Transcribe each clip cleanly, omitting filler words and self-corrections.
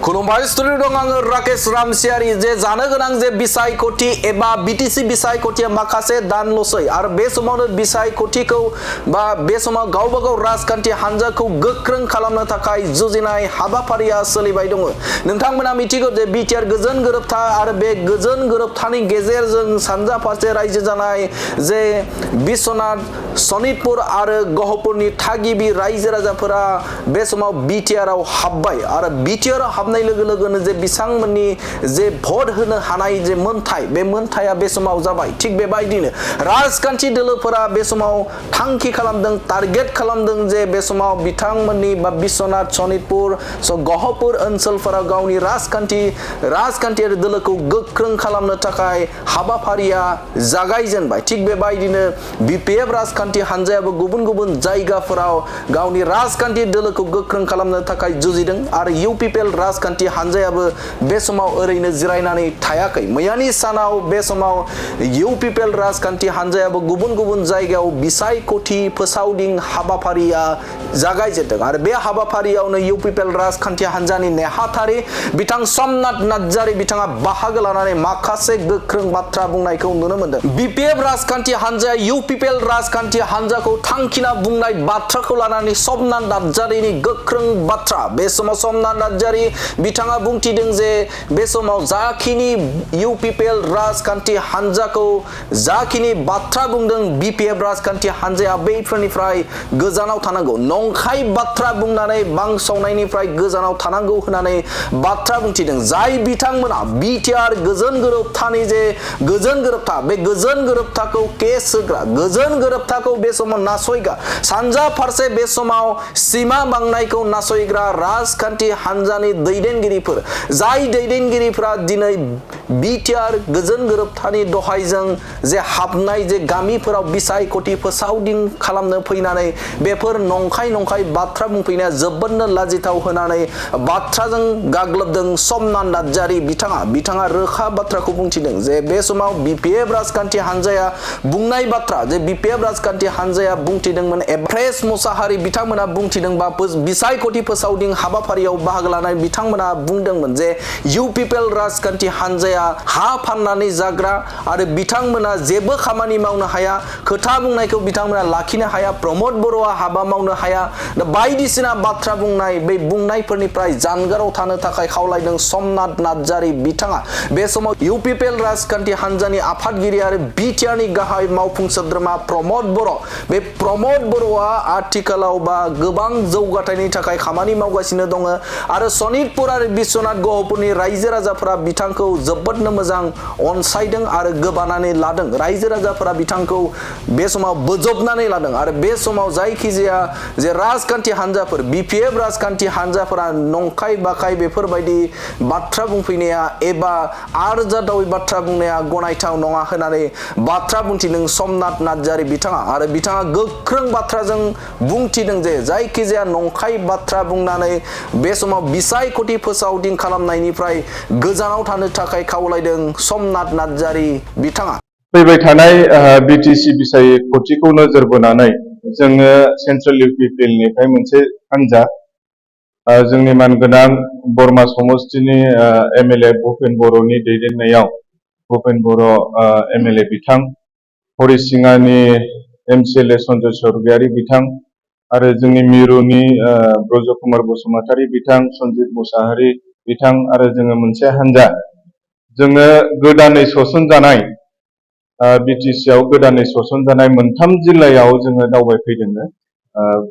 खुलुमबाय स्टुडिअ दं आङो राकेश रामसियारि जे जानो गोनां जे बिसायख'थि एबा बिटिसि बिसायख'थिया माखासे दानल'सै आरो बे समावनो बिसायख'थिखौ बा बे समाव गावबा गाव राजखान्थि हान्जाखौ गोख्रों खालामनो थाखाय जुजिनाय हाबाफारिया सोलिबाय दङ। नोंथांमोना मिथिगौ जे बिटिआर गोजोन गोरोबथा आरो बे गोजोन गोरोबथानि गेजेरजों सानजा फारसे रायजो जानाय जे बिश्वनाथ सनितपुर आरो गहपुरनि थागिबि रायजो राजाफोरा बे समाव बिटिआरआव हाबबाय आरो बिटिआर हाबनाय लोगो लोगोनो जे बिथांमोननि जे भट होनो हानाय जे मोनथाय बे मोनथाया बे समाव जाबाय। थिग बेबायदिनो राजखान्थि दोलोफोरा बे समाव थांखि खालामदों, टारगेट खालामदों जे बे समाव बिथांमोननि बा बिश्वनाथ सनितपुर गहपुर ओनसोलफोराव गावनि राजखान्थियारि दोलोखौ गोख्रों खालामनो थाखाय हाबाफारिया जागायजेनबाय। थिग बेबायदिनो बिपिएफ राजखान्थि हान्जायाबो गुबुन गुबुन जायगाफोराव गावनि राजखान्थि दोलोखौ गोख्रों खालामनो थाखाय जुजिदों आरो UPPL राजखान्थि हान्जायाबो बे समाव ओरैनो जिरायनानै थायाखै। मैयानि सानाव बे समाव UPPL राजखान्थि हान्जायाबो गुबुन गुबुन जायगायाव बिसायख'थि फोसावदिं हाबाफारिया जागायजेनदों आरो बे हाबाफारियावनो UPPL राजखान्थि हान्जानि नेहाथारि बिथां समनाथ नार्जारि बिथाङा बाहागो लानानै माखासे गोख्रों बाथ्रा बुंनायखौ नुनो मोनदों। BPF राजखान्थि हान्जाया UPPL राजखान्थि हान्जाखौ थांखिना बुंनाय बाथ्राखौ लानानै समनाथ नार्जारिनि गोख्रों बाथ्रा। बे समाव समनाथ नार्जारि बिथाङा बुंथिदों जे बे समाव जाखिनि UPPL राजखान्थि हान्जाखौ जाखिनि बाथ्रा बुंदों BPF राजखान्थि हान्जाया बैफोरनिफ्राय गोजानाव थानांगौ, नंखाय बाथ्रा बुंनानै बांसावनायनिफ्राय गोजानाव थानांगौ होननानै बाथ्रा बुंथिदों। जाय बिथांमोना बिटिआर गोजोन गोरोबथानि जे गोजोन गोरोबथा बे गोजोन गोरोबथाखौ केस होग्रा, गोजोन गोरोबथाखौ बे समाव नासयग्रा, सानजा फारसे बे समाव सिमा बांनायखौ नासयग्रा राजखान्थि हान्जानि दैदेनगिरिफोर, जाय दैदेनगिरिफोरा दिनै बिटिआर गोजोन गोरोबथानि दहायजों जे हाबनाय जे गामिफोराव बिसायख'थि फोसावदिं खालामनो फैनानै बेफोर नंखाय बाथ्रा बुंफैनाया जोबोदनो लाजिथाव होनानै बाथ्राजों गाग्लोबदों समनाथ नार्जारि बिथाङा रोखा बाथ्राखौ बुंथिदों जे बे समाव BPF राजखान्थि हान्जाया बुंनाय बाथ्रा जे BPF राजखान्थि हान्जाया बुंथिदोंमोन, एभरेस्ट मुसाहारि बिथांमोना बुंथिदों बा बिसायख'थि फोसावदिं हाबाफारियाव बाहागो लानाय बिथांमोना बुंदोंमोन जे UPPL राजखान्थि हान्जाया हा फाननानै जाग्रा आरो बिथांमोना जेबो खामानि मावनो हाया, खोथा बुंनायखौ बिथांमोना लाखिनो हाया, प्रमद बर'आ हाबा मावनो हाया, बायदिसिना बाथ्रा बुंनाय बे बुंनायफोरनिफ्राय जानगाराव थानो थाखाय खावलायदों समनाथ नार्जारि बिथाङा। बे समाव UPPL राजखान्थि हान्जानि आफादगिरि आरो बिटिआरनि गाहाय मावफुं सोद्रोमा प्रमद बर', बे प्रमद बर'आ आथिखालाव बा गोबां जौगाथायनि थाखाय खामानि मावगासिनो दङ आरो सनितपुर आरो बिश्वनाथ गहपुरनि रायजो राजाफोरा बिथांखौ जोबोदनो मोजां अनसायदों आरो गोबानानै लादों। रायजो राजाफोरा बिथांखौ बे समाव बोजबनानै लादों आरो बे समाव जायखिजाया जे राजखान्थि हान्जाफोर BPF राजखान्थि हान्जाफोरा नंखाय बाखाय बेफोरबायदि बाथ्रा बुंफैनाया एबा आरजाथावै बाथ्रा बुंनाया गनायथाव नङा होननानै बाथ्रा बुंथिदों समनाथ नार्जारि बिथाङा आरो बिथाङा गोख्रों बाथ्राजों बुंथिदों जे जायखिजाया नंखाय बाथ्रा बुंनानै बे समाव बिसायख'थि फोसावदिं खालामनायनिफ्राय गोजानाव थानो थाखाय खावलायदों समनाथ नार्जारि बिथाङा। फैबाय थानाय बिटिसि बिसायख'थिखौ नोजोर बोनानै जोङो सेन्ट्रेल UPPL निफ्राय मोनसे हान्जा जोंनि मानगोनां बरमा समस्तिनि MLA भुपेन बर'नि दैदेननायाव भुपेन बर' MLA बिथां, हरिसिङानि MCLA सन्जय स्वर्गियारि बिथां आरो जोंनि मिरुनि ब्रज कुमार बसुमतारी बिथां, सन्जित मुसाहारि बिथां आरो जोङो मोनसे हान्जा जोङो गोदानै सोसनजानाय BTC आव गोदानै सोसनजानाय मोनथाम जिल्लायाव जोङो दावबायफैदों,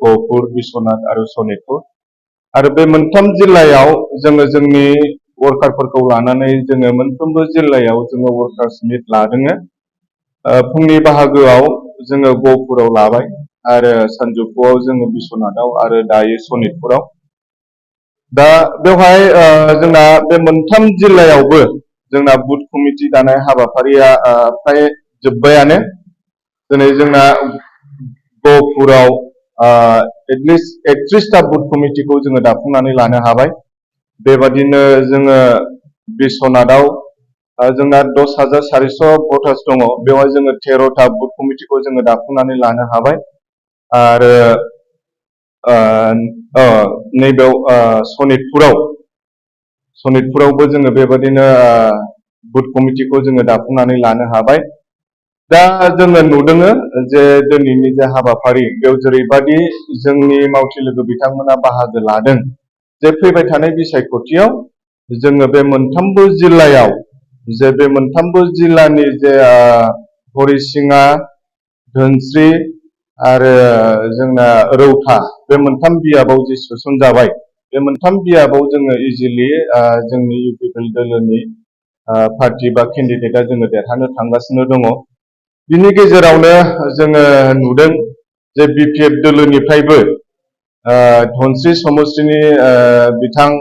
गहपुर, बिश्वनाथ आरो सनितपुर आरो बे मोनथाम जिल्लायाव जोङो जोंनि वर्कारफोरखौ लानानै जोङो मोनफ्रोमबो जिल्लायाव जोङो वर्कार्स मिट लादों। फुंनि बाहागोआव जोङो गहपुराव लाबाय आरो सानजौफुआव जोङो बिश्वनाथाव आरो दायो सनितपुराव। दा बेवहाय जोंना बे मोनथाम जिल्लायावबो जोंना बुथ कमिटि दानाय हाबाफारिया फ्राय जोब्बायानो। दिनै जोंना गहपुराव एटलिस्ट 31टा बुथ कमिटिखौ जोङो दाफुंनानै लानो हाबाय। बेबादिनो जोङो बिश्वनाथाव जोंना 10,400 भटार्स दङ, बेवहाय जोङो 13टा बुथ कमिटिखौ जोङो दाफुंनानै लानो हाबाय आरो नैबेयाव सनितपुराव सनितपुरावबो जोङो बेबादिनो बुथ कमिटिखौ जोङो दाफुंनानै लानो हाबाय। दा जोङो नुदों जे दिनैनि जे हाबाफारि बेयाव जेरैबादि जोंनि मावथि लोगो बिथांमोना बाहागो लादों जे फैबाय थानाय बिसायख'थियाव जोङो बे मोनथामबो जिल्लायाव जे बे मोनथामबो जिल्लानि जे हरिसिङा, धोनस्रि आरो जोंना रौता बे मोनथाम बियाबाव जे सोसनजाबाय बे मोनथाम बियाबाव जोङो इजिलि जोंनि UPPL दोलोनि पार्टी बा केन्डिडेटआ जोङो देरहानो थांगासिनो दङ। बिनि गेजेरावनो जोङो नुदों जे BPF दोलोनिफ्रायबो धनस्रि समस्तिनि बिथां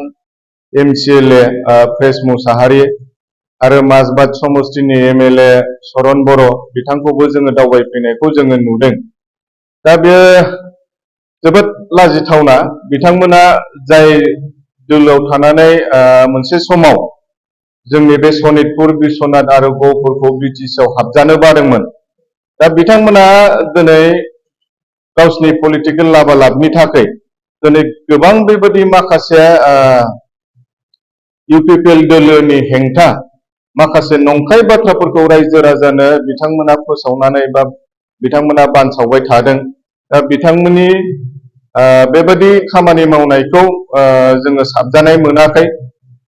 MCLA प्रेस मुसाहारि आरो माजबाद समस्तिनि MLA सरन बर' बिथांखौबो जोङो दावबायफैनायखौ जोङो नुदों। दा बेयो जोबोद लाजिथावना बिथांमोना जाय दोलोआव थानानै मोनसे समाव जोंनि बे सनितपुर, बिश्वनाथ आरो गहपुरखौ BTC आव हाबजानो बादोंमोन। दा बिथांमोना दिनै गावसिनि पलिटिकेल लाबालाबनि थाखाय दिनै गोबां बेबायदि माखासे UPPL दोलोनि हेंथा माखासे नंखाय बाथ्राफोरखौ रायजो राजानो बिथांमोना फोसावनानै बा बिथांमोना बानसावबाय थादों। दा बिथांमोननि बेबायदि खामानि मावनायखौ जोङो साबजानाय मोनाखै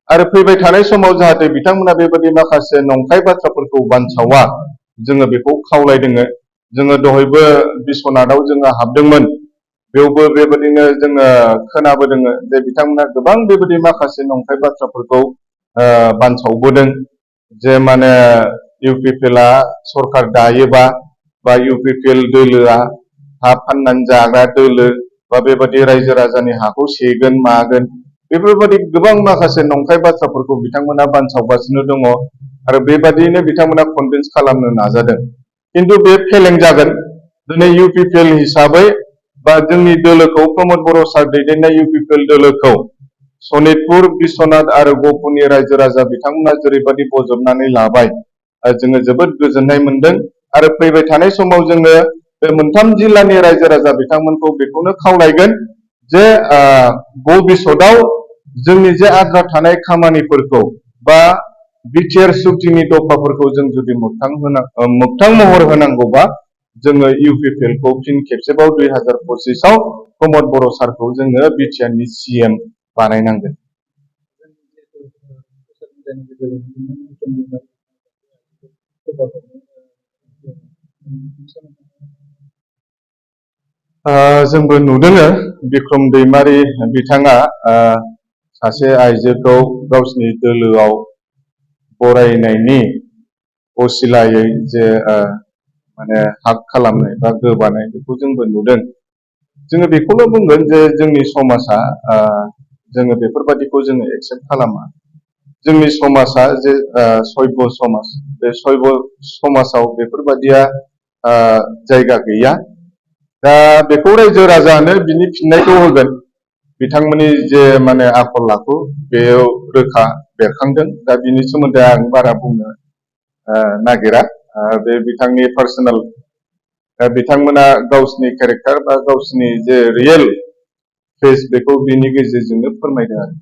आरो फैबाय थानाय समाव जाहाथे बिथांमोना बेबायदि माखासे नंखाय बाथ्राफोरखौ बानसावा जोङो बेखौ खावलायदों। जोङो दहायबो बिश्वनाथआव जोङो हाबदोंमोन। बेयावबो बेबायदिनो जोङो खोनाबोदों जे बिथांमोना गोबां बेबायदि माखासे नंखाय बाथ्राफोरखौ बानसावबोदों। जे माने UPPLआ सरकार दायोबा बा UPPL दोलोआ हा फाननानै जाग्रा दोलो बा बेबायदि रायजो राजानि हाखौ सेगोन मागोन बेफोरबायदि गोबां माखासे नंखाय बाथ्राफोरखौ बिथांमोना बानसावगासिनो दङ आरो बेबादियैनो बिथांमोना कनभिन्स खालामनो नाजादों। किन्तु बे फेलें जागोन। दिनै UPPL हिसाबै बा जोंनि दोलोखौ प्रमद बर' सार दैदेननाय UPPL दोलोखौ सनितपुर, बिश्वनाथ आरो गहपुरनि रायजो राजा बिथांमोना जेरैबायदि बजबनानै लाबाय जोङो जोबोद गोजोननाय मोनदों आरो फैबाय थानाय समाव जोङो बे मोनथाम जिल्लानि रायजो राजा बिथांमोनखौ बेखौनो खावलायगोन जे भबिष्यतआव जोंनि जे आद्रा थानाय खामानिफोरखौ बा बिटिआर सुक्तिनि दफाफोरखौ जों जुदि मोगथां महर होनांगौबा जोङो UPPLखौ फिन खेबसेबाव 2025आव प्रमद बर' सारखौ जोङो बिटिआरनि CM बानायनांगोन। जोंबो नुदों बिक्रम दैमारि बिथाङा सासे आइजोखौ गावसिनि दोलोआव बरायनायनि असिलायै जे माने हाक खालामनाय बा गोबानाय बेखौ जोंबो नुदों। जोङो बेखौनो बुंगोन जे जोंनि समाजा जोङो बेफोरबादिखौ जोङो एक्सेप्ट खालामा। जोंनि समाजा जे सयब समाज बे सयब समाजाव बेफोरबादिया जायगा गैया। दा बेखौ रायजो राजानो बिनि फिननायखौ होगोन। बिथांमोननि जे माने आखल आखु बेयाव रोखा बेरखांदों। दा बिनि सोमोन्दै आं बारा बुंनो नागिरा। बे बिथांनि पार्सनेल बिथांमोना गावसिनि केरेक्टार बा गावसिनि जे रियेल फेस बेखौ बिनि गेजेरजोंनो फोरमायदों आरो।